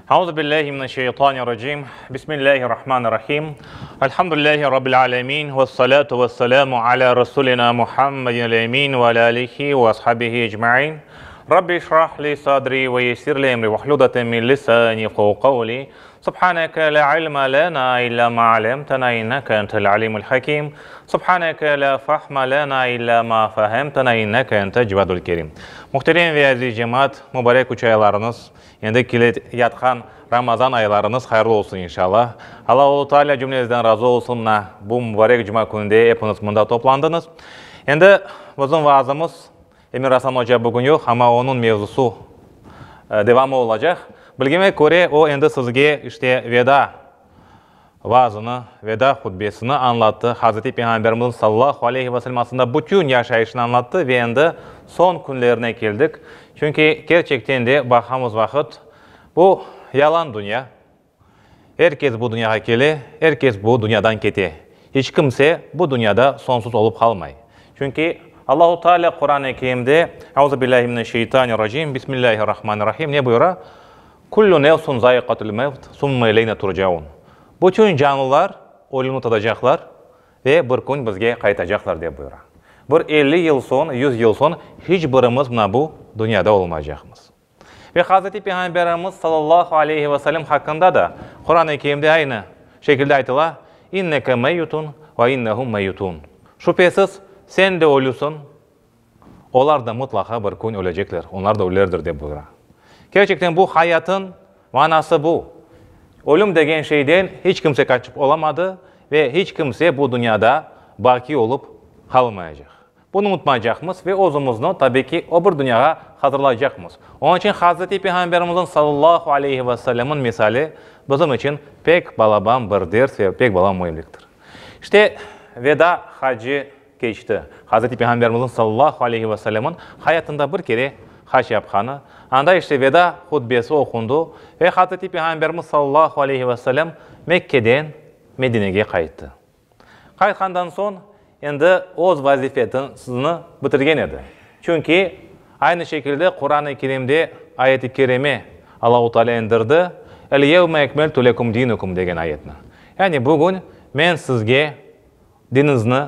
Auzu billahi mineşşeytanirracim. Bismillahirrahmanirrahim. Elhamdülillahi rabbil alemin. Vessalatu vesselamu ala rasulina Muhammedin emin ve ala alihi ve ashabihi ecmain. Rabbi şrah li sadri ve yessir li emri ve hludeten min lisani yefkahu kavli. Subhaneke la ilme lena illa ma alemtena inneke entel alimul hakim. Subhaneke la fahme lena illa ma fehemtena inneke entel cevadul kerim. Muhterem ve aziz cemaat, mübarek üç aylarıñız, endi kele yatqan Ramazan aylarıñız hayırlı olsun inşallah. Allahu Teala cümlemizden razı olsun, mına bu mübarek cuma kününde epiñiz mında toplandıñız. Endi bizim vaazımız, Emir Asan oca bugün yoq, amma onıñ mevzusu devamı olacaq. Bilgime köre, o endi sizge işte veda vaazını, veda hutbesini añlattı, Hazreti Peyğamberimizniñ sallallahu aleyhi ve sellem aslında bütün yaşayışını añlattı ve endi soñ künlerine keldik. Çünki kerçekten de baqamız vaqıt, bu yalan dünya. Er kes bu dünyağa kele, er kes bu dünyadan kete. İç kimse bu dünyada soñsuz olıp qalmay. Çünki Allahu Teala Quran-ı Kerimde, Euzu billahi mineşşeytanirracim, Bismillahirrahmanirrahim, ne buyura? Kullu nefsun zaiqatul mevt, summa ileyna turcaun. Bütün canlılar ölümni tadacaqlar ve bir kün bizge qaytacaqlar, dep buyura. Bir 50 yıl soñ, 100 yıl soñ hiç birimiz mına bu dünyada olmaycaqmız. Ve Hazreti Peyğamberimiz sallallahu aleyhi ve sellem haqqında da Quran-ı Kerimde aynı şekilde aytıla, İnneke meyyutun ve innehum meyyutun. Şübhesiz, sen de ölüsiñ, olar da mıtlaqa bir kün ölecekler, onlar da ölülerdir, dep buyura. Kerçekten bu hayatın manası bu. Ölüm degen şeyden hiç kimse qaçıp olamadı ve hiç kimse bu dünyada baki olıp qalmayacaq. Bunı unutmaycaqmız ve özümizni, tabi ki, o bir dünyağa hazırlaycaqmız. Onıñ içün Hazreti Peyğamberimizniñ sallallahu aleyhi ve sellemniñ misali bizim içün pek balaban bir ders ve pek balaban müimliktir. İşte, veda hacı keçti. Hazreti Peyğamberimizniñ sallallahu aleyhi ve sellemniñ hayatında bir kere hac yapqanı, anda işte veda hutbesi oqundı ve Hazreti Peyğamberimiz sallallahu aleyhi ve sellem Mekkeden Medinege qayttı. Qaytqandan soñ endi öz vazifesini bitirgen edi. Çünki aynı şekilde Quran-ı Kerimde ayet-i kerime Allahu Teala endirdi, El-yevme ekmeltu lekum dinukum degen ayetni. Yani bugün men sizge diniñizni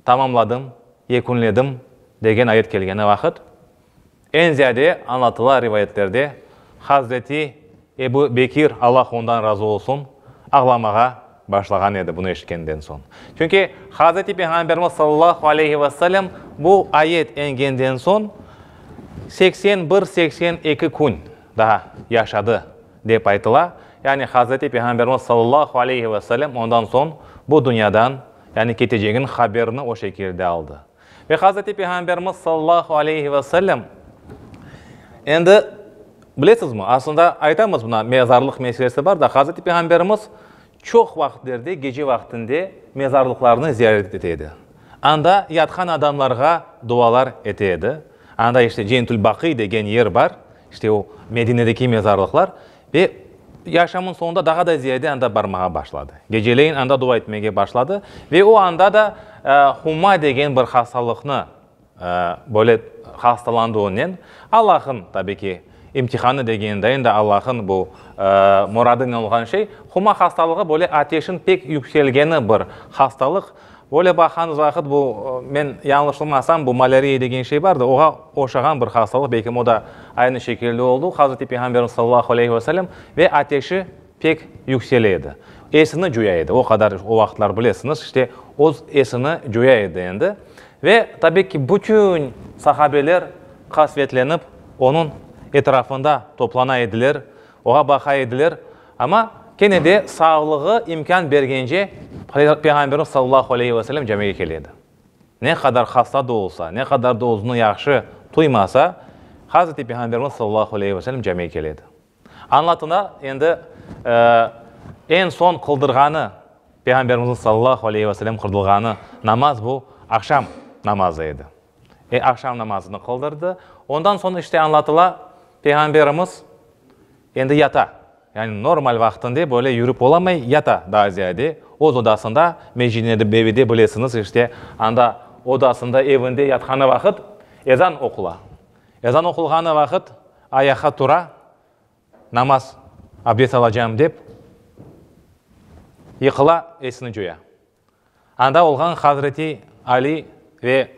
tamamladım, yekünledim degen ayet kelgeni vaqıt, Eñ ziyade añlatıla rivayetlerde, Hazreti Ebu Bekir, Allah ondan razı olsun, ağlamağa başlağan edi bunı eşitkenden soñ. Çünki Hazreti Peyğamberimiz sallallahu aleyhi ve sellem bu ayet engenden soñ 81-82 kün daha yaşadı, dep aytıla. Yani Hazreti Peyğamberimiz sallallahu aleyhi ve sellem ondan soñ bu dünyadan, yani keteceginiñ haberini o şekilde aldı. Ve Hazreti Peyğamberimiz sallallahu aleyhi ve sellem endi bilesizmi, aslında aytamız buna mezarlıq meselesi bar da, Hazreti Peyğamberimiz çoq vaqıtlerde gece vaqtinde mezarlıqlarnı ziyaret ete edi. Anda yatqan adamlarğa dualar ete edi. Anda işte Cennetül Baqi degen yer bar, işte o Medinedeki mezarlıqlar. Ve yaşamınıñ soñunda daha da ziyade anda barmağa başladı. Geceleyin anda dua etmege başladı. Ve o anda da humma degen bir hastalıqnı böyle hastalandı onen. Allah'ın, tabi ki, imtihanı degende endi Allah'ın bu muradınen olğan şey. Humma hastalığı böyle ateşin pek yükselgeni bir hastalıq. Böyle baqğanıñız vaqıt bu, men yañlışlamasam, bu malâriya degen şey bar da, oğa oşağan bir hastalıq, belkim o da aynı şekilde oldu, Hazreti Peyğamberimiz sallallahu aleyhi ve sellem, ve ateşi pek yüksele edi. Esini coya edi, o qadar o vaqıtlar bilesiñiz, işte, öz esini coya edi endi. Ve, tabi ki, bütün sahabeler qasvetlenip, onıñ etrafında toplana ediler, oğa baqa ediler. Amma kene de sağlığı imkân bergence Peyğamberimiz sallallahu aleyhi ve sellem camige kele edi. Ne qadar hasta da olsa, ne qadar da özüni yahşı tuymasa, Hazreti Peyğamberimiz sallallahu aleyhi ve sellem camige kele edi. Añlatıla, endi eñ soñ qıldırğanı, Peyğamberimizniñ sallallahu aleyhi ve sellem qıldırğanı namaz bu aqşam namazı edi. Aqşam namazını qıldırdı. Ondan soñ işte añlatıla, Peyğamberimiz Endi yata. Yani normal vaqtında böyle yürip olamay, yata daa ziyade. Öz odasında, Mescid-i Nebevide bilesiñiz, işte, anda odasında, evinde yatqanı vaqıt ezan oqula. Ezan oqulğanı vaqıt ayaqqa tura, namaz. Abdest alacağım dep, yıqıla, esini coya. Anda olğan Hazreti Ali ve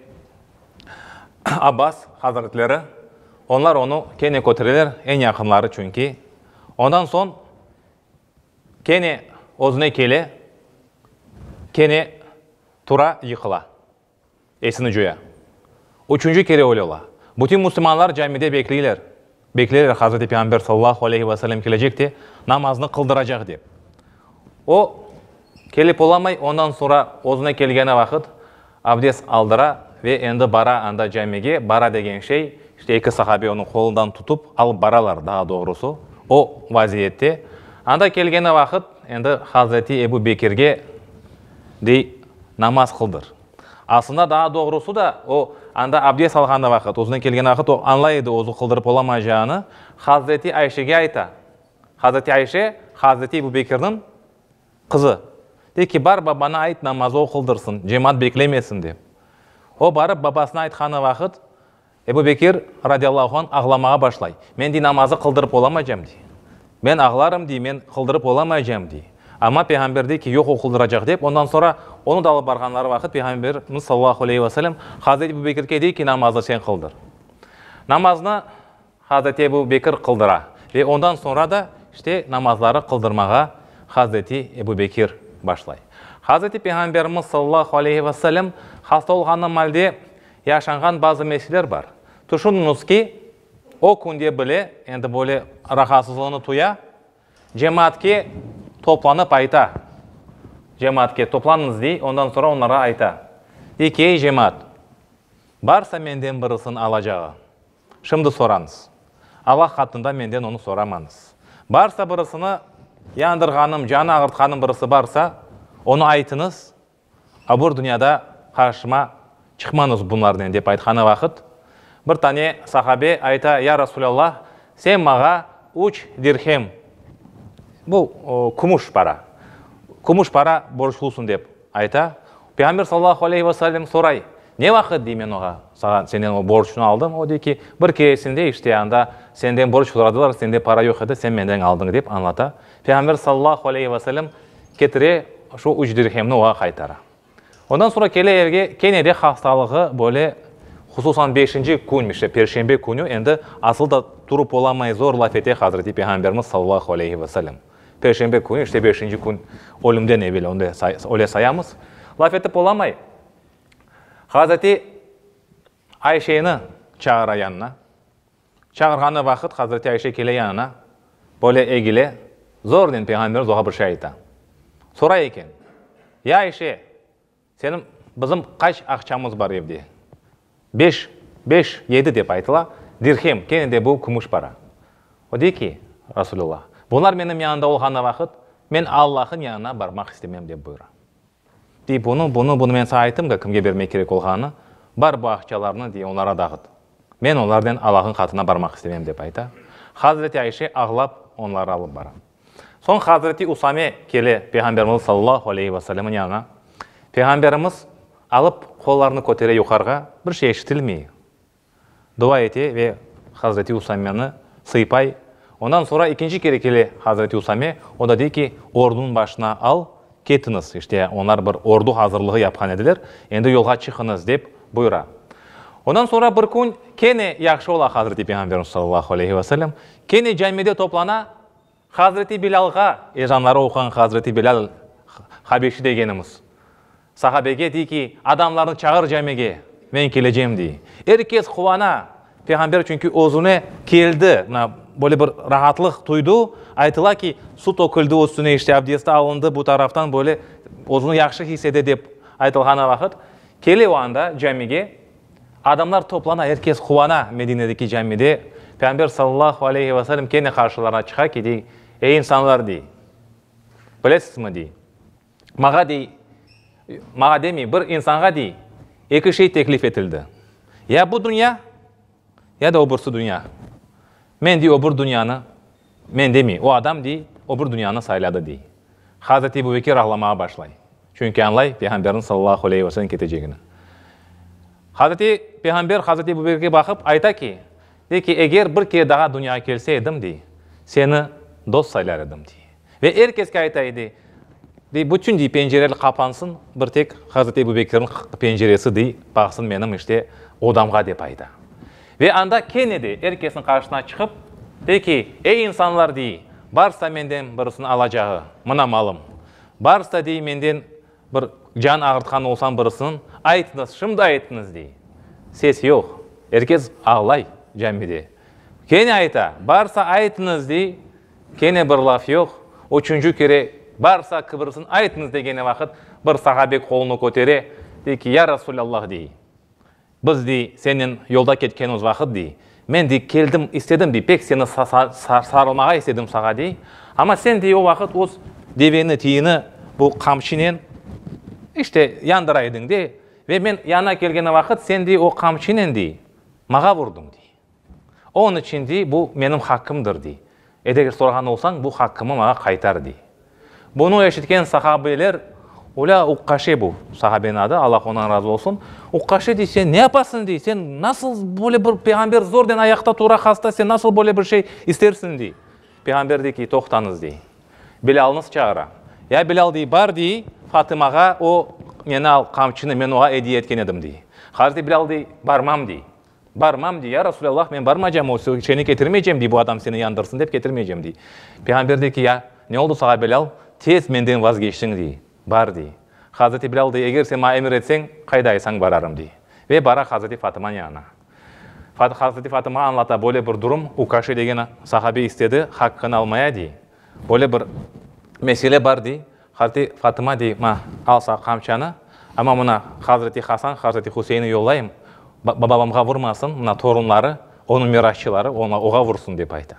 Abbas hazretleri, onlar onı kene kötereler, eñ yaqınları çünki. Ondan soñ kene özüne kele, kene tura, yıqıla. Esini coya. Üçünci kere öyle ola. Bütün müslümanlar camide bekleyler. Bekleyler Hazreti Peyğamber sallallahu aleyhi ve sellem kelecek de, namaznı qıldıracaq dep. O, kelip olamay, ondan soñra özüne kelgeni vaqıt abdest aldıra ve endi bara anda camige, bara degen şey, işte eki sahabe onıñ qolundan tutıp alıp baralar, daa doğrusı, o vaziyette. Anda kelgeni vaqıt endi Hazreti Ebu Bekirge dey, Namaz qıldır. Aslında, daa doğrusı da, o, anda abdest alğanı vaqıt, özüne kelgeni vaqıt, o, añlay edi özü qıldırıp olamaycağını, Hazreti Ayşege ayta. Hazreti Ayşe, Hazreti Ebu Bekirniñ qızı. Dey ki, bar, babana ayt, namazı o qıldırsın, cemaat beklemesin, dep. O, barıp, babasına aytqanı vaqıt, Ebu Bekir, radiyallahu anh, ağlamağa başlay. Men, dey, namazı qıldırıp olamaycam, dey. Men ağlarım, dey, men qıldırıp olamaycam, dey. Amma Peyğamber dey ki, yoq, o qıldıracaq, dep. Ondan soñra onı da alıp barğanları vaqıt Peyğamberimiz, sallallahu aleyhi ve sellem, Hazreti Ebu Bekirge dey ki, namaznı sen qıldır. Namaznı Hazreti Ebu Bekir qıldıra ve ondan soñra da, işte, namazları qıldırmağa Hazreti Ebu Bekir başlay. Hazreti Peyğamberimiz, sallallahu aleyhi ve sellem, hasta olğanı malde Yaşanğan bazı meseleler bar. Tüşüniñiz ki, o künde bile endi böyle rahatsızlığını tuya, cemaatke toplanıp ayta, cemaatke toplanıñız dey, ondan soñra onlarğa ayta, dey ki, ey cemaat, barsa menden birisiniñ alacağı, şimdi sorañız, Allah qatında menden onı soramañız. Barsa birisini yandırğanım, canı ağırtqanım birisi barsa, onı aytıñız, Öbür dünyada qarşıma çıqmañız bunlarnen, dep aytqanı vaqıt, bir tane sahabe ayta, Ya Resulallah, sen mağa üç dirhem, bu kümüş para, kümüş para borclusıñ, dep ayta. Peyğamber sallallahu aleyhi ve sellem soray, Ne vaqıt, dey, men oğa, sağa, senden o borcnı aldım? O dey ki, Bir keresinde, işte, anda senden borc soradılar, sende para yoq edi, sen menden aldıñ, dep añlata. Peyğamber sallallahu aleyhi ve sellem ketire, şu üç dirhemni oğa qaytara. Ondan soñra kele evge, kene de hastalığı böyle, hususan beşinci kün, işte perşembe künü endi asıl da turıp olamay, zor laf ete Hazreti Peyğamberimiz sallallahu aleyhi ve sellem. Perşembe künü, işte beşinci kün ölümden evel, onı da öyle sayamız, laf etip olamay. Hazreti Ayşeni çağıra yanına. Çağırğanı vaqıt Hazreti Ayşe kele yanına, böyle egile, zornen Peyğamberimiz oğa bir şey ayta. Soray eken, Ya Ayşe, seniñ, bizim qaç aqçamız bar evde? Beş, beş, yedi dep aytıla, dirhem, kene de bu kümüş para. O dey ki, Rasulullah, bunlar menim yanımda olğanı vaqıt, men Allah'ın yanına barmaq istemem dep buyura. Dey, bunı, bunı, bunı men saña ayttım da, kimge bermek kerek olğanını, bar bu aqçalarnı, dey, onlara dağıt. Men onlarnen Allah'ın qatına barmaq istemem, dep ayta. Hazreti Ayşe ağlap onları alıp bara. Soñ Hazreti Usame kele Peyğamberimiz sallallahu aleyhi ve sellemniñ yanına. Peyğamberimiz alıp qollarını kötere yuqarığa, bir şey eşitilmey. Dua ete ve Hazreti Usameni sıypay. Ondan soñra ekinci kere kele Hazreti Usame, o da dey ki, ordunıñ başına al, ketiñiz, işte, onlar bir ordu hazırlığı yapqan ediler, endi yolğa çıqıñız, dep buyura. Ondan soñra bir kün kene yahşı ola Hazreti Peyğamberimiz sallallahu aleyhi ve sellem, kene camide toplana, Hazreti Bilâlğa, ezanları oquğan Hazreti Bilâl Habeşi degenimiz, sahabege dey ki, adamlarnı çağır camige, men kelecem, dey. Er kes quvana, Peyğamber çünki özüne keldi, mına, böyle bir rahatlıq tuydu, aytıla ki, su töküldi üstüne, işte, abdesti alındı bu taraftan, böyle özüni yahşı his ete dep aytılğanı vaqıt, kele o anda camige, Adamlar toplana, er kes quvana Medinedeki camide. Peyğamber sallallahu aleyhi ve sellem kene qarşılarına çıqa ki, dey, Ey insanlar, dey, bilesizmi, dey, mağa, dey, mağa demey, bir insanğa, dey, eki şey teklif etildi, ya bu dünya, ya da o birisi dünya. Men, dey, o bir dünyanı, men demey, o adam, dey, o bir dünyanı sayladı, dey. Hazreti Ebu Bekir ağlamağa başlay. Çünki añlay Peyğamberniñ sallallahu aleyhi ve sellem ketecegini. Hazreti Peyğamber Hazreti Ebu Bekirge baqıp ayta ki, dey ki, eger bir kere daa dünyağa kelse edim, dey, seni. dost saylar edim, dey. Ve er keske ayta edi, dey, bütün, dey, pencereler qapansın, bir tek Hazreti Ebu Bekirniñ penceresi, dey, baqsın menim, işte, odamğa, dep ayta. Ve anda kene de er kesniñ qarşısına çıqıp, dey ki, Ey, insanlar, dey, barsa menden birisiniñ alacağı, mına malım. Barsa, dey, menden bir can ağırtqan olsam birisiniñ, aytıñız, şimdi aytıñız, dey. Ses yoq. Er kes ağlay camide. Kene ayta, Barsa aytıñız, dey, kene bir laf yoq. Üçünci kere, Barsa birisiniñ aytıñız degeni vaqıt, bir sahabe qolunı kötere, dey ki, Ya Resulallah, dey, biz, dey, sennen yolda ketkenimiz vaqıt, dey, men, dey, keldim, istedim, dey, pek seni sarılmağa istedim saña, dey, amma sen, dey, o vaqıt öz deveni, tiyini bu qamçınen, işte, yandıra ediñ, dey, ve men yanına kelgeni vaqıt, sen, dey, o qamçınen, dey, mağa vurdıñ, dey. Onıñ içün, dey, bu menim haqqımdır, dey. Eger sorağan olsañ, bu haqqımı mağa qaytar, dey. Bunı eşitken sahabeler, Ulâ, Uqqaşe bu sahabeniñ adı, Allah ondan razı olsun, Uqqaşe, dey, sen ne yapasıñ, dey, sen nasıl böyle bir, peyğamber zornen ayaqta tura, hasta, sen nasıl böyle bir şey istersiñ, dey. Peyğamber dey ki, toqtañız, dey. Bilâlnı çağıra. Ya Bilâl, dey, bar, dey, Fatımağa o neni al, qamçını, men oğa ediye etken edim, dey. Hazreti Bilâl dey, barmam, dey. Barmam, dey, ya Resulallah, men barmaycam, o şeyni ketirmeycem, dey, bu adam seni yandırsın dep ketirmeycem, dey. Peyğamber dey ki, ya, ne oldı saña, Bilâl, tez menden vazgeçtiñ, dey, bar, dey. Hazreti Bilâl dey, eger sen maña emir etseñ, qayda aytsañ bararım, dey. Ve bara Hazreti Fatımanıñ yanına. Hazreti Fatıma añlata, böyle bir durum, Ukaşe degen sahabe istedi, haqqını almaya, dey. Böyle bir mesele bar, dey. Hazreti Fatıma dey, Ma, al sağa qamçanı, amma mına Hazreti Hasan, Hazreti Hüseyinni yollayım, babamğa vurmasın, mına torunları, onıñ mirasçıları, oğa vursun, dep ayta.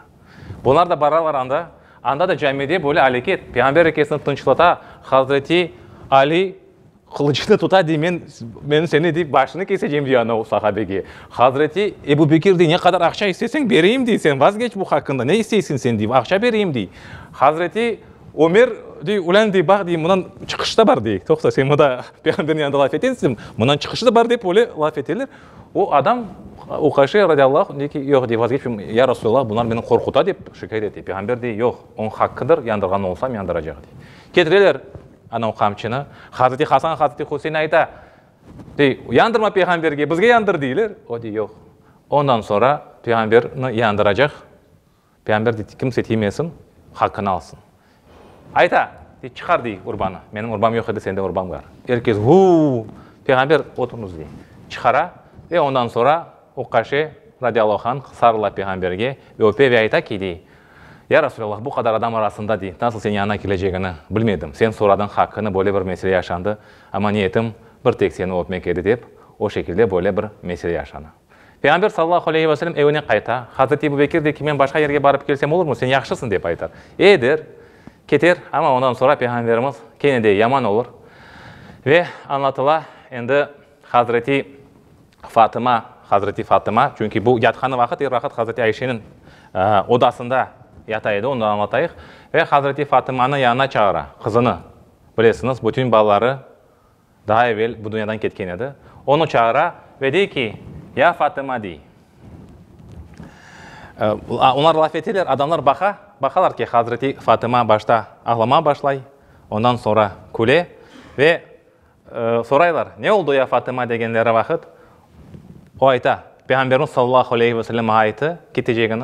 Bunlar da baralar anda, anda da camide böyle aleket, Peyğamber er kesni tınçlata, Hazreti Ali qılıçını tuta, dey, men, men seni, dey, başını kesecem, dey, ana o sahabege. Hazreti Ebu Bekir dey, ne qadar aqça isteseñ, bereyim, dey, sen vazgeç bu haqqında, ne isteysiñ sen, dey, aqça bereyim, dey. Hazreti Ömer, dey, ulân, dey, baq, dey, mından çıqış da bar, dey, toqta, sen mında Peyğamberniñ yanında laf etesiñ, mından çıqışı da bar, dep öyle laf eteler. O adam, Uqaşe radiyallahu anh, dey ki, yoq, dey, vazgeçmeyim, ya Resulallah, bunlar meni qorquta, dep şikâyet ete. Peyğamber dey, yoq, onıñ haqqıdır, yandırğan olsam, yandıracaq, dey. Ketireler ana o qamçını. Hazreti Hasan, Hazreti Hüseyin ayta, dey, yandırma Peyğamberge, bizge yandır, deyler. O dey, yoq. Ondan soñra Peyğamberni yandıracaq. Peyğamber dey, kimse tiymesin, haqqını alsın. Ayta, dey, çıqar, dey, urbanı. Menim urbam yoq edi, sende urbañ bar. Er kes, Huu! Peyğamber, oturıñız, dey. Çıqara ve ondan soñra Uqqaşe, radiyallahu anh, sarıla Peyğamberge ve öpe ve ayta ki, dey, Ya Resulallah, bu qadar adam arasında, dey, nasıl seniñ yanına kelecegini bilmedim. Sen soradıñ haqqını, böyle bir mesele yaşandı, amma niyetim bir tek seni öpmek edi, dep, o şekilde böyle bir mesele yaşanı. Peyğamber sallallahu aleyhi ve sellem evine qayta. Hazreti Ebu Bekir dey ki, men başqa yerge barıp kelsem olurmı, sen yahşısıñ, dep aytar. E, der, keter, amma ondan soñra Peyğamberimiz kene de yaman olur. Ve añlatıla, endi Hazreti Fatıma, Hazreti Fatıma, çünki bu yatqanı vaqıt er vaqıt Hazreti Ayşeniñ odasında yata edi, onı da añlatayıq. Ve Hazreti Fatımanı yanına çağıra, qızını, bilesiñiz, bütün balaları Daa evel bu dünyadan ketken edi. Onı çağıra ve dey ki, Ya Fatıma, dey. Onlar laf eteler, adamlar baqa, baqalar ki, Hazreti Fatıma başta ağlamağa başlay, ondan soñra küle ve soraylar, Ne oldı, ya Fatıma, degenleri vaqıt, o ayta, Peyğamberimiz sallallahu aleyhi ve sellem maña ayttı ketecegini.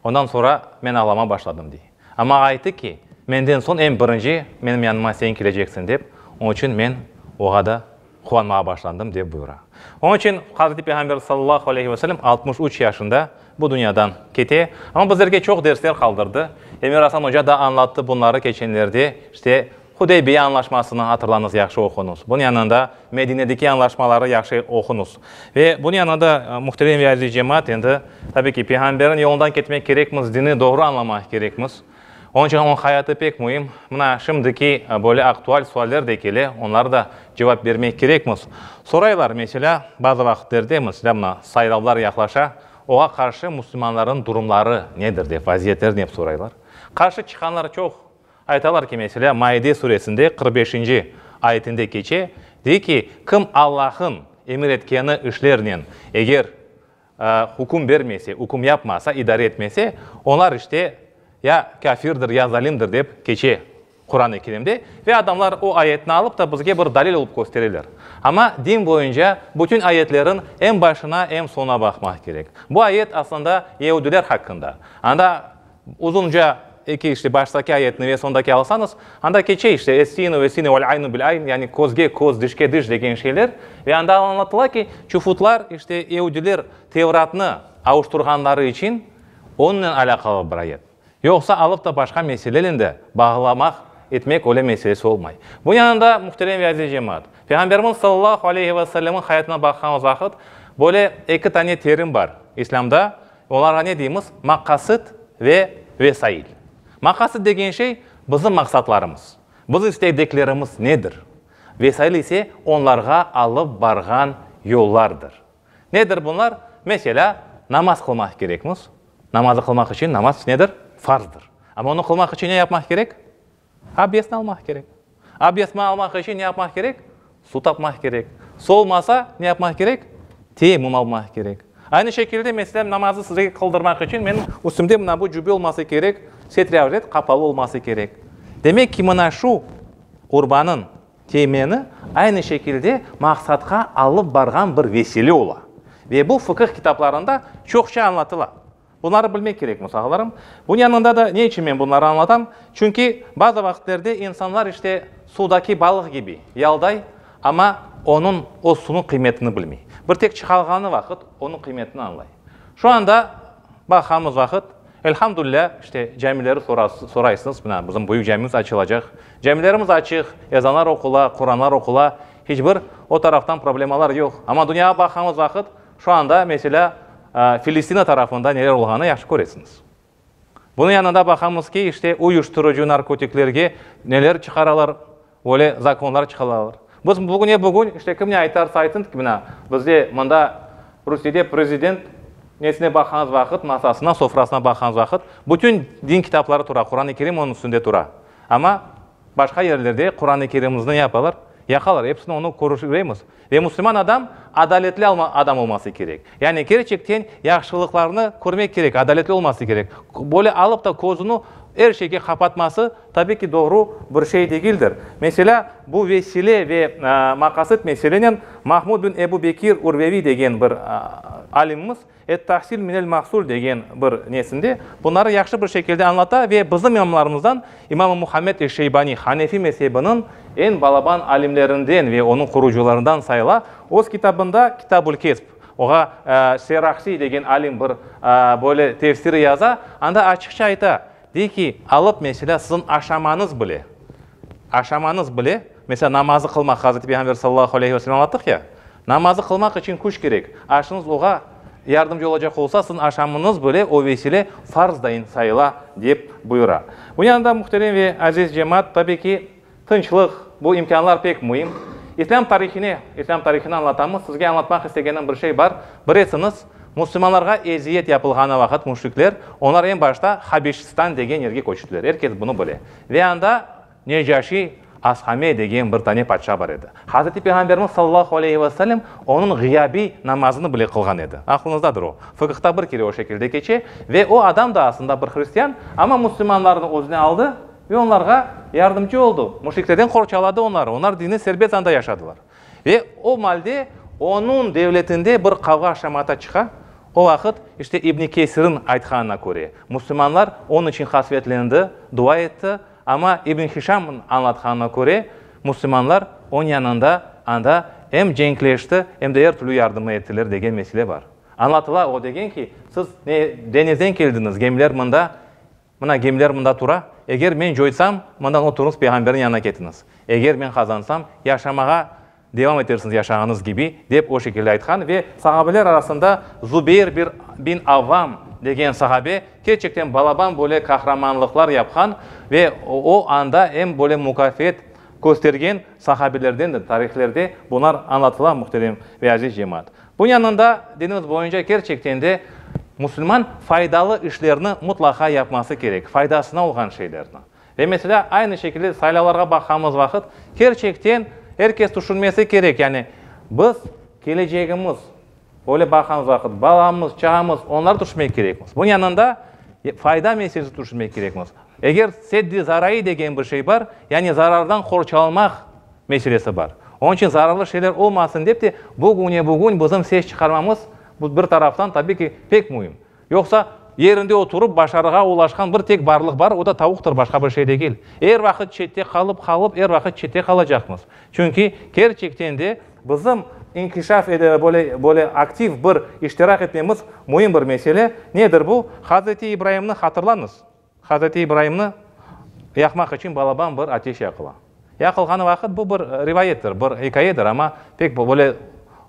Ondan soñra men ağlama başladım, dey. Amma ayttı ki, menden soñ eñ birinci menim yanıma sen keleceksiñ dep, onıñ içün men oğa da quvanmağa başlandım, dep buyura. Onıñ içün Hazreti Peyğamber sallallahu aleyhi ve sellem 63 yaşında bu dünyadan kete. Amma bizlerge çoq dersler qaldırdı. Emir Asan oca da añlattı bunları keçenlerde, işte, Hudeybiye añlaşmasını hatırlañız, yahşı oquñız. Bunıñ yanında Medinedeki añlaşmaları yahşı oquñız. Ve bunıñ yanında, muhterem ve aziz cemaat, endi, tabiy ki, Peyğamberniñ yolundan ketmek kerekmiz, dinni doğru añlamaq kerekmiz. Onıñ içün onıñ hayatı pek müim. Mına, şimdiki böyle aktual sualler de kele, onlara da cevap bermek kerekmiz. Soraylar, meselâ, bazı vaqıtlerde, meselâ, mına, saylavlar yaqlaşa, oğa qarşı musulmanlarnıñ durumları nedir dep, vaziyetleri ne dep soraylar. Qarşı çıqqanlar çoq. Aytalar ki, meselâ, Maide suresinde 45-nci ayetinde keçe, dey ki, Kim Allah'ın emir etkeni işlernen eger hüküm bermese, üküm yapmasa, idare etmese, onlar işte, Ya kâfirdir, ya zalimdir dep keçe Quran-ı Kerimde ve adamlar o ayetni alıp da bizge bir dalil olıp köstereler. Amma din boyunca bütün ayetlerin em başına, em soñuna baqmaq kerek. Bu ayet aslında yeudiler haqqında. Anda uzunca eki işte baştaki ayetni ve soñdaki alsañız, anda keçe işte es-sinu ve-sinu vel-aynu bil-ayn, yani közge köz, dişke diş degen şeyler. Ve anda añlatıla ki, çufutlar işte yeudiler Tevratnı avuştırğanları içün Onınen alâqalı bir ayet. Yoqsa alıp da başqa meselelen de bağlamaq, etmek öyle meselesi olmay. Bunıñ yanında, muhterem ve aziz cemaat, Peyğamberimiz sallallahu aleyhi ve sellemniñ hayatına baqqanımız vaqıt, böyle eki tane terim bar İslâmda, olarğa ne deymiz? Maqasıd ve vesail. Maqasıd degen şey, bizim maqsatlarımız, biz istediklerimiz nedir? Vesail ise, onlarğa alıp barğan yollardır. Nedir bunlar? Meselâ, namaz qılmaq kerekmiz. Namazı qılmaq içün, namaz nedir? Farzdır. Amma onı qılmaq içün ne yapmaq kerek? Abdestni almaq kerek. Abdestni almaq içün ne yapmaq kerek? Su tapmaq kerek. Su olmasa, ne yapmaq kerek? Teyemmüm almaq kerek. Aynı şekilde, meselâ, namazı sizge qıldırmaq içün menim üstümde mına bu cübe olması kerek, setri avret qapalı olması kerek. Demek ki, mına şu urbanıñ Temeni aynı şekilde maqsatqa alıp barğan bir vesile ola. Ve bu fıqıh kitaplarında çoqça añlatıla. Bunları bilmek kerekmiz, ağalarım. Bunıñ yanında da ne içün men bunları añlatam? Çünki bazı vaqıtlerde insanlar işte suvdaki balıq kibi yalday, amma onıñ, o suvnıñ qıymetini bilmey. Bir tek çıqarğanı vaqıt onıñ qıymetini añlay. Şu anda baqamız vaqıt, Elhamdülilâ, işte, camileri soraysıñız, mına, bizim büyük camimiz açılacaq. Camilerimiz açıq, ezanlar oqula, Quranlar oqula, hiç bir o taraftan problemalar yoq. Amma dünyağa baqqanımız vaqıt, şu anda, meselâ, Filistina tarafında neler olğanını yahşı köresiñiz. Bunıñ yanında baqamız ki, işte, uyuştırıcı narkotiklerge neler çıqaralar, Öyle zakonlar çıqalalar. Biz bugüne bugün, işte kim ne aytarsa aytsın, mına, bizde mında Rusiyede prezident nesine baqqanız vaqıt, masasına, sofrasına baqqanız vaqıt, bütün din kitapları tura, Quran-ı Kerim onıñ üstünde tura. Amma başqa yerlerde Quran-ı Kerimimizni ne yapalar? Yaqalar. Episini onı körüşüremiz. Ve musulman adam adaletli adam olması kerek. Yani kerçekten yahşılıqlarnı körmek kerek, adaletli olması kerek. Böyle alıp da közüni er şeyge qapatması, tabi ki, doğru bir şey degildir. Meselâ, bu vesile ve maqasıd meselenen Mahmud bin Ebu Bekir Urvevi degen bir alimimiz Et-tahsil minel-mahsul degen bir nesinde bunları yahşı bir şekilde añlata ve bizim imamlarımızdan İmam-ı Muhammed eş-Şeybani, Hanefi mezhebiniñ eñ balaban alimlerinden ve onıñ qurucılarından sayıla, öz kitabında Kitabül-Kesb, oğa Serahsiy degen alim bir böyle tefsiri yaza, anda açıqça ayta, dey ki, alıp, meselâ, siziñ aşamañız bile, aşamañız bile, meselâ, namazı qılmaq, Hazreti Peyğamber sallallahu aleyhi ve sellem añlattıq ya, Namazı qılmaq içün küç kerek. Aşıñız oğa yardımcı olacaq olsa, siziñ aşamıñız bile o vesile farz dayın sayıla, dep buyura. Bu yanında, muhterem ve aziz cemaat, tabiy ki, tınçlıq, bu imkânlar pek müim. İslâm tarihine, İslâm tarihini añlatamız. Sizge añlatmaq istegenim bir şey bar. Bilesiñiz, musulmanlarğa eziyet yapılğanı vaqıt müşrikler, onlar eñ başta Habeşistan degen yerge köçtiler. Er kes bunı bile. Ve anda Necaşi Ashame degen bir tane padşa bar edi. Hazreti Peyğamberimiz sallallahu aleyhi ve sellem onıñ ğıyabiy namazını bile qılğan edi. Aqlıñızdadır o. Fıqıhta bir kere o şekilde keçe. Ve o adam da aslında bir hristian, amma müslümanlarnı özüne aldı ve onlarğa yardımcı oldı. Müşriklerden qorçaladı onları. Onlar dini serbest anda yaşadılar. Ve o malde onıñ devletinde bir qavğa-şamata çıqa. O vaqıt, işte İbni Kesirniñ aytqanına köre, müslümanlar onıñ içün qasvetlendi, dua etti. Amma İbn Hişam añlatqanına köre, müslümanlar onıñ yanında anda em cenkleşti, em de er türlü yardımı ettiler degen mesele bar. Añlatıla, o degen ki, siz ne deñizden keldiñiz, gemiler mında, mına gemiler mında tura, eger men coytsam, mından oturıñız peyğamberniñ yanına ketiñiz, eger men qazansam, yaşamağa Devam etersiñiz yaşağanıñız kibi, dep o şekilde aytqan ve sahabeler arasında Zubeyr bir bin Avvam degen sahabe kerçekten balaban böyle kahramanlıqlar yapqan ve o anda em böyle mukafet köstergen sahabelerdendir, tarihlerde bunlar añlatıla, muhterem ve aziz cemaat. Bunıñ yanında dinimiz boyunca kerçekten de musulman faydalı işlerni mutlaqa yapması kerek, faydasına olğan şeylerni. Ve meselâ, aynı şekilde saylavlarğa baqqanımız vaqıt, kerçekten er kes tüşünmesi kerek, yani biz kelecegimiz, öyle baqqanımız vaqıt, balamız, çağamız, onları tüşünmek kerekmiz. Bunıñ yanında. Fayda meselesini tüşünmek kerekmiz. Eger seddi zarai degen bir şey bar, yani zarardan qorçalanmaq meselesi bar. Onıñ içün zararlı şeyler olmasın dep de bugüne bugün bizim ses çıqarmamız bu bir taraftan tabiy ki pek müim. Yoqsa yerinde oturıp başarığa ulaşqan bir tek barlıq bar, o da tavuqtır, başqa bir şey degil. Er vaqıt çette qalıp qalıp er vaqıt çette qalacaqmız. Çünki kerçekten de Bizim inkişaf böyle, böyle aktiv bir iştirak etmemiz müim bir mesele. Nedir bu? Hazreti İbraimni hatırlañız. Hazreti İbraimni yaqmaq içün balaban bir ateş yaqıla. Yaqılğanı vaqıt bu bir rivayettir, bir ikâyedir, amma pek böyle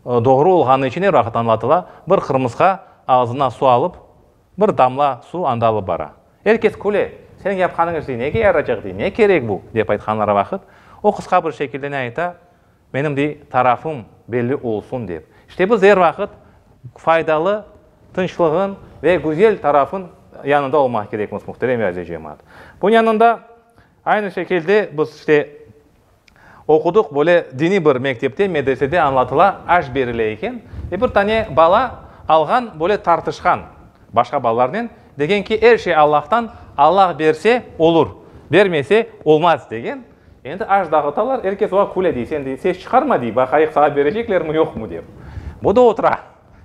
doğru olğanı içün er vaqıt añlatıla, bir qırmısqa ağzına su alıp, Bir damla suv anda alıp bara. Er kes küle, Seniñ yapqanıñ iş, dey, nege yaraycaq, dey, ne kerek bu? dep aytqanları vaqıt, o qısqa bir şekilde ne ayta, Menim, dey, tarafım belli olsun, dep. İşte biz er vaqıt faydalı, tınçlığın ve güzel tarafın yanında olmaq kerekmiz, muhterem ve aziz cemaat. Bunıñ yanında, aynı şekilde biz, işte, Oqudıq, böyle diniy bir mektepte, medresede añlatıla, aş berile eken. Ve bir tane bala alğan, böyle tartışqan başqa balalarnen, degen ki, er şey Allahtan, Allah berse, olur, bermese, olmaz, degen. Endi aş dağıtalar, er kes oña küle, dey, sen, dey, ses çıqarma, dey, baqayıq saña bereceklermi, yoqmı, dep. Bu da otura.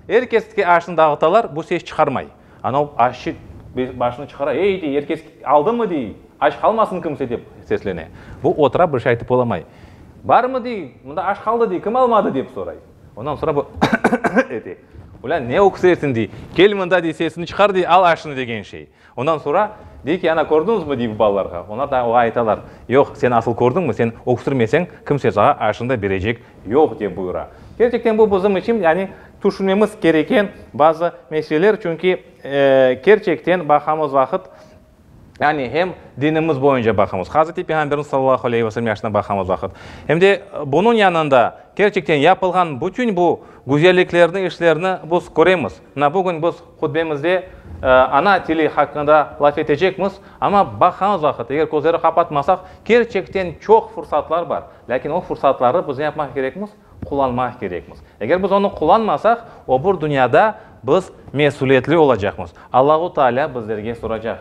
Er keske aşnı dağıtalar, bu ses çıqarmay. Anav aşçı başını çıqara, Ey, dey, er kes aldımı, dey, aç qalmasın kimse, dep seslene. Bu otura, bir şey aytıp olamay. Barmı, dey, mında aş qaldı, dey, kim almadı, dep soray. Ondan soñra bu ete. Ulân, ne öksüresiñ, dey, kel mında, dey, sesini çıqar, dey, al aşnı, degen şey. Ondan soñra dey ki, ana, kördiñizmi, dey bu balalarğa. Onlar da oña aytalar, Yoq, sen asıl kördiñmi, sen öksürmeseñ, kimse saña aşını da berecek yoq, dep buyura. Kerçekten bu bizim içün, yani, tüşünmemiz kereken bazı meseleler, çünki, kerçekten baqamız vaqıt, yani hem dinimiz boyunca baqamız, Hazreti Peyğamberimiz sallallahu aleyhi ve sellem yaşına baqamız vaqıt, hem de bunıñ yanında kerçekten yapılğan bütün bu güzelliklerni, işlerni biz köremiz. Mına bugün biz hutbemizde ana tili haqqında laf etecekmiz, amma baqamız vaqıt, eger közleri qapatmasaq, kerçekten çoq fursatlar bar, lâkin o fursatları biz ne yapmaq kerekmiz? Qullanmaq kerekmiz. Eger biz onı qullanmasaq, o bir dünyada biz mesüliyetli olacaqmız. Allahu Teala bizlerge soracaq.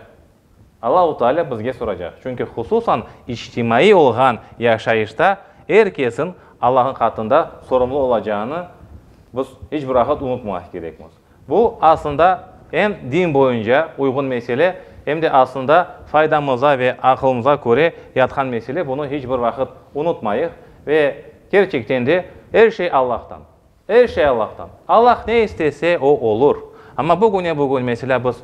Allahu Teala bizge soracaq. Çünki hususan içtimaiy olğan yaşayışta er kesin Allah'ın qatında sorumlu olacağını biz iç bir vaqıt unutmamaq kerekmiz. Bu, aslında, em din boyunca uyğun mesele, em de aslında faydamıza ve aqılımıza köre yatqan mesele, bunı hiç bir vaqıt unutmayıq ve kerçekten de er şey Allahtan. Er şey Allahtan. Allah ne istese, o olur. Amma bugüne bugün, meselâ, biz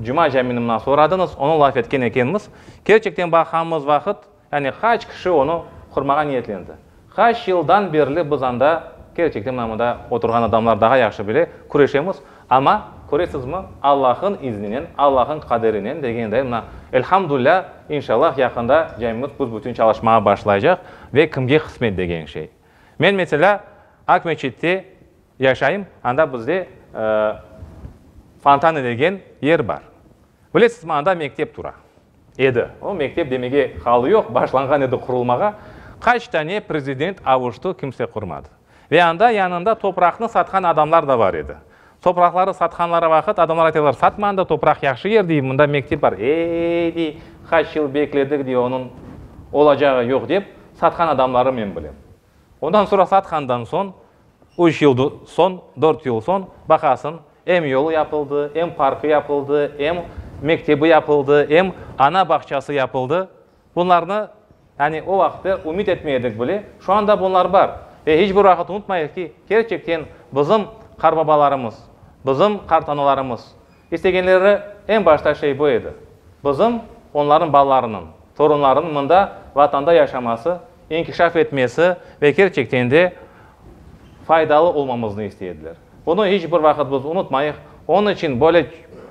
Cuma camini mına soradıñız, onı laf etken ekenmiz. Kerçekten baqamız vaqıt, yani qaç kişi onı qurmağa niyetlendi. Qaç yıldan berli biz anda, kerçekten mına mında oturğan adamlar daha yahşı bile, küreşemiz. Amma, köresizmi, Allah'ın izninen, Allah'ın qaderinen degenday, mına, elhamdülâ, inşallah, yaqında camimiz büs-bütün çalışmağa başlaycaq ve kimge qısmet degen şey. Men, meselâ, Aqmeçitte yaşayım, anda bizde Fontanı degen yer bar. Bilesizmi, anda mektep tura edi. O, mektep demege halı yoq, başlanğan edi qurulmağa. Qaç tane prezident avuştı, kimse qurmadı. Ve anda yanında topraqnı satqan adamlar da bar edi. Topraqları satqanları vaqıt adamlar aytalar, satma anda topraq yahşı yer, dey, mında mektep bar. Ey, dey, qaç yıl bekledik, dey, onıñ olacağı yoq, dep, satqan adamları men bilem. Ondan soñra satqandan soñ, üç yıl soñ, dört yıl soñ, baqasıñ, em yolu yapıldı, em parkı yapıldı, em mektebi yapıldı, em ana bağçası yapıldı. Bunlarnı, yani o vaqıtlar ümüt etmey edik bile, şu anda bunlar bar. Ve hiç bir vaqıt unutmayıq ki, kerçekten bizim qartbabalarımız, bizim qartanalarımız istegenleri eñ başta şey bu edi, bizim, onlarnıñ balalarınıñ, torunlarınıñ mında, Vatanda yaşaması, inkişaf etmesi ve kerçekten de faydalı olmamıznı istey ediler. Bunı hiç bir vaqıt biz unutmayıq. Onıñ içün böyle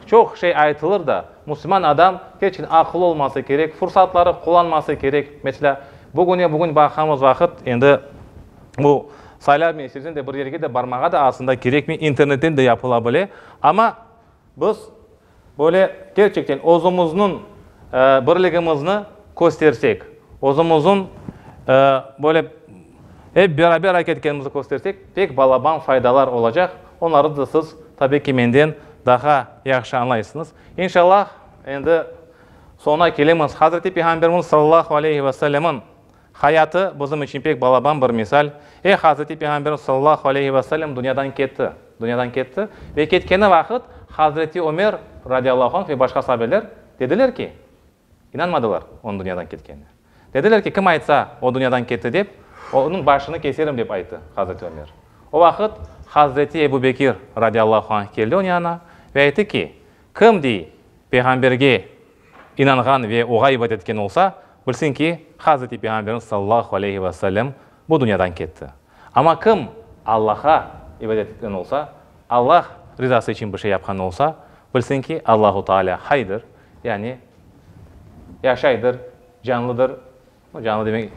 çoq şey aytılır da, musulman adam kerçekten aqıllı olması kerek, fursatları qullanması kerek. Meselâ, bugüne bugün baqamız vaqıt, endi bu saylav meselesinde de bir yerge de barmağa da aslında kerekmey, internetten de yapıla bile. Amma biz böyle kerçekten özümizniñ birligimizni köstersek, özümizniñ böyle ep beraber areket etkenimizni köstersek, pek balaban faydalar olacaq. Onları da siz, tabiy ki, menden Daha yahşı añlaysıñız. İnşallah, endi soñuna kelemiz. Hazreti Peyğamberimiz sallallahu aleyhi ve sellemniñ hayatı bizim içün pek balaban bir misal. E, Hazreti Peyğamberimiz sallallahu aleyhi ve sellem dünyadan ketti. Dünyadan ketti. Ve ketkeni vaqıt Hazreti Ömer radiyallahu anh ve başqa sahabeler dediler ki, İnanmadılar onıñ dünyadan ketkenine. Dediler ki, kim aytsa, o dünyadan ketti dep, onıñ başını keserim dep ayttı Hazreti Ömer. O vaqıt Hazreti Ebu Bekir radiyallahu anh keldi onıñ yanına ve ayttı ki, kim dey Peyğamberge inanğan ve oğa ibadet etken olsa, bilsin ki, Hazreti Peyğamberimiz sallallahu aleyhi ve sellem bu dünyadan ketti. Amma kim Allaha ibadet etken olsa, Allah rizası içün bir şey yapqan olsa, bilsin ki, Allahu Teala haydır, yani yaşaydır, canlıdır, canlı demek,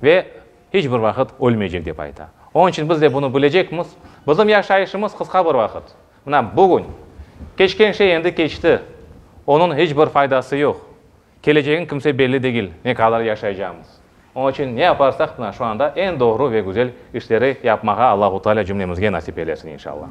ve hiç bir vaqıt ölmeycek, dep ayta. Onıñ içün biz de bunı bilecekmiz. Bizim yaşayışımız qısqa bir vaqıt. Mına bugün. Keçken şey endi keçti. Onıñ hiç bir faydası yoq. Kelecegiñ kimse belli degil, ne qadar yaşaycağımız. Onıñ içün ne yaparsaq, mına şu anda eñ doğru ve güzel işleri yapmağa Allahu Teala cümlemizge nasip eylesin, inşallah.